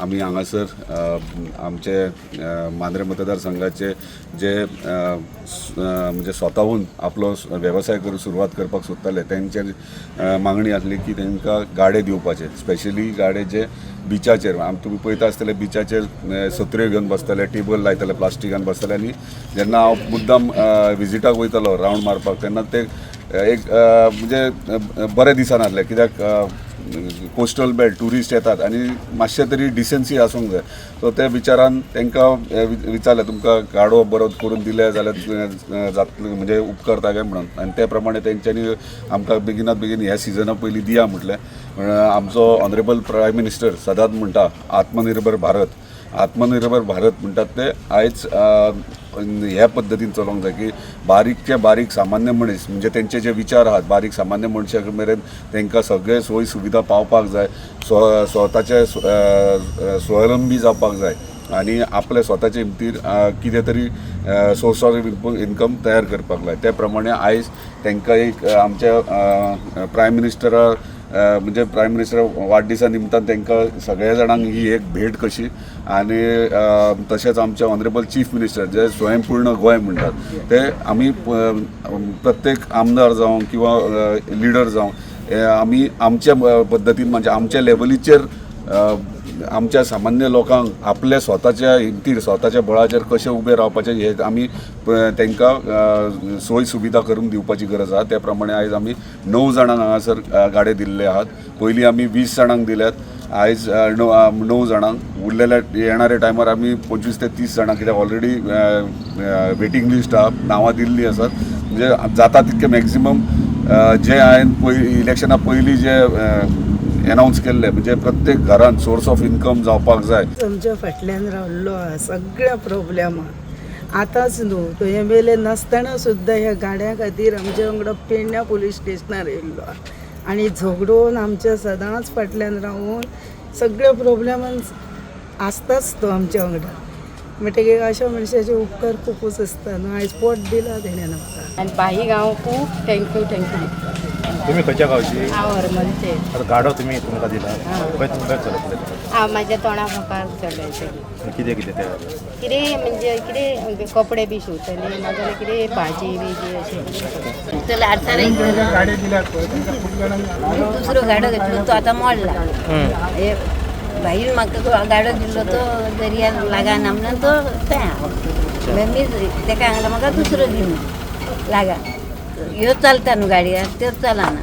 आमी हांगासर आमचे मांद्रे मतदारसंघाचे जे म्हणजे स्वताहून आपलो वेवसाय करून सुरवात करपाक सोदताले तेंचे मागणी आसली की तांकां गाडे दिवपाचे, स्पेशली गाडे जे बिचाचेर तुमी पळयता आसतले, बिचाचेर सत्र्यो घेवन बसतले, टेबल लायतले, प्लास्टिकान बसतले. आनी जेन्ना हांव मुद्दाम विजिटाक वयतालो रावंड मारपाक तेन्ना ते एक म्हणजे बरें दिसनासलें, कित्याक कोस्टल बेल्ट ट्युरिस्ट येतात आनी मातशें तरी डिसन्सी आसूंक जाय. सो त्या विचारान तांकां विचारलें, तुमकां गाडो बरो करून दिले जाल्यार जातलें, म्हणजे उपकारता काय म्हणून. आनी ते प्रमाणे तेंच्यांनी आमकां बेगिनात बेगीन ह्या सिजना पयलीं दिया म्हटलें. आमचो ऑनरेबल प्रायम मिनिस्टर सदांच म्हणटा आत्मनिर्भर भारत, आत्मनिर्भर भारत म्हणटात ते आयज ह्या पद्दतीन चलोवंक जाय की बारीकचे बारीक सामान्य मनीस, म्हणजे तेंचे जे विचार आहात बारीक सामान्य मनशा मेरेन तांकां सगळे सोयी सुविधा पावपाक जाय, स्वताचे स्वावलंबी जावपाक जाय आनी आपल्या स्वताचे हिमतीर कितें तरी सोर्स ऑफ इन्कम तयार करपाक जाय. ते प्रमाणे आयज तांकां एक आमच्या प्रायम मिनिस्टरा म्हणजे प्रायम मिनिस्टर वाडदिसा निमतान तांकां सगळ्या जाणांक ही एक भेट कशी. आनी तशेंच आमचे ऑनरेबल चीफ मिनिस्टर जे स्वयंपूर्ण गोंय म्हणटात ते आमी प्रत्येक आमदार जावं किंवा लिडर जावं आमी आमच्या पद्दतीन म्हणजे आमच्या लेवलीचेर आमच्या सामान्य लोकांक आपल्या स्वताच्या हिमतीर स्वताच्या बळाचेर कशें उबें रावपाचें हे आमी तांकां सोय सुविधा करून दिवपाची गरज आसा. त्या प्रमाणे आयज आमी 9 जाणांक हांगासर गाडे दिल्ले आहात. पयलीं आमी 20 जाणांक दिल्यात, आयज 9 जाणांक. उरलेल्या येणाऱ्या टायमार आमी 25 ते 30 जाणां, कित्याक ऑलरेडी वेटींग लिस्ट आहा, नांवां दिल्लीं आसात. म्हणजे जाता तितके मॅक्झिमम जे हांवें पयलीं इलेक्शना पयलीं जे एनावन्स केल्ले, म्हणजे प्रत्येक घरान सोर्स ऑफ इन्कम जावपाक जाय. आमच्या फाटल्यान रावल्लो आहा सगळ्या प्रॉब्लेमाक. आतांच न्हू, तो एम एल ए नासतना सुद्दां ह्या गाड्यां खातीर आमच्या वांगडा पेडण्या पोलीस स्टेशनार येयल्लो आहा आनी झगडून आमच्या सदांच फाटल्यान रावून सगळ्या प्रॉब्लेमान आसताच तो आमच्या वांगडा. म्हणटकीर अशा मनशाचे उपकार खुबूच आसता न्हू. आयज पोट दिला तेणें आमकां. आनी बाईक हांव खूब thank you thank you. तुम्ही खंयच्या गावची? हांव हरमलचे. आता गाडो तुम्ही तुमकां दिला खंय, खंय चलयतले? हांव म्हाज्या तोंडा मुखार चलयतली. कितें कितें ते? कितें म्हणजे कितें कपडे बी शिंवतली, नाजाल्यार कितें भाजी बिजी अशें. चल आडसारे. दुसरो गाडो घेतलो तो आतां मोडला. हे भाईन म्हाका गाडो दिल्लो तो दर्यार लागाना म्हणून तो थंय आहा. मी तेका सांगला म्हाका दुसरो दी म्हणून लागा. ह्यो चलता न्हू गाडयार, त्यो चलना.